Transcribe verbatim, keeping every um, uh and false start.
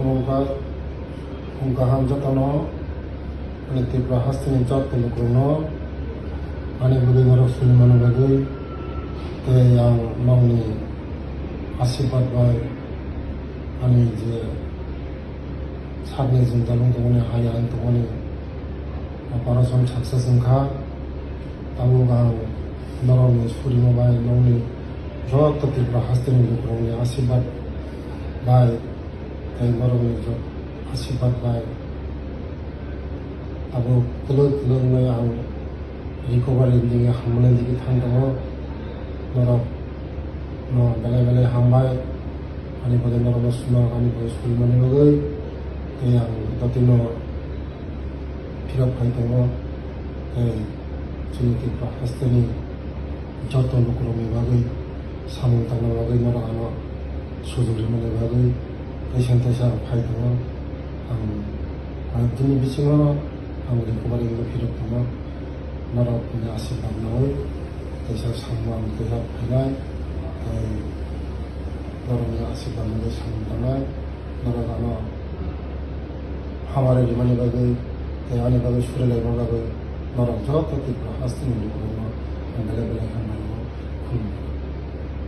Wngkha, wngkha ham jotono, ani Tripura hasteni joto lukurokno ani bagwi norok suri mani bagwi, tei ang nokni asirwad bai ani je sakni jwngjal wng tongmani, hai ang tongmani operation success wngkha. Tabuk ang norokni surima bai nokni joto Tripura hasteni lukurokni asirwad bai tei norokni jot asirwad bai abo kwlwk kwlwk wngwi ang recovery ni digi hamnani digi thang tongo. Norok no belai belai hambai ani bagwi norokno swnam ani bagwi swnamani bagwi tei ang jotino phirok phai tongo tei chini Tripura hasteni joto lukurokni bagwi samung tangna bagwi norok ano sujok rimani bagwi teisa teisa ang phai tongo. Ang, ang tini bisingo ang recovery wngwi phirok tongo. Norokni asirwad nawi teisa samung ang teisa phainai, tei norokni asirwad nawi samung tangnai. Norok ano hamari rimani bagwi tei ani bagwi suri laima bagwi norok joto Tripura hasteni lukurokno ang belai belai hambai rwo, khulumkha.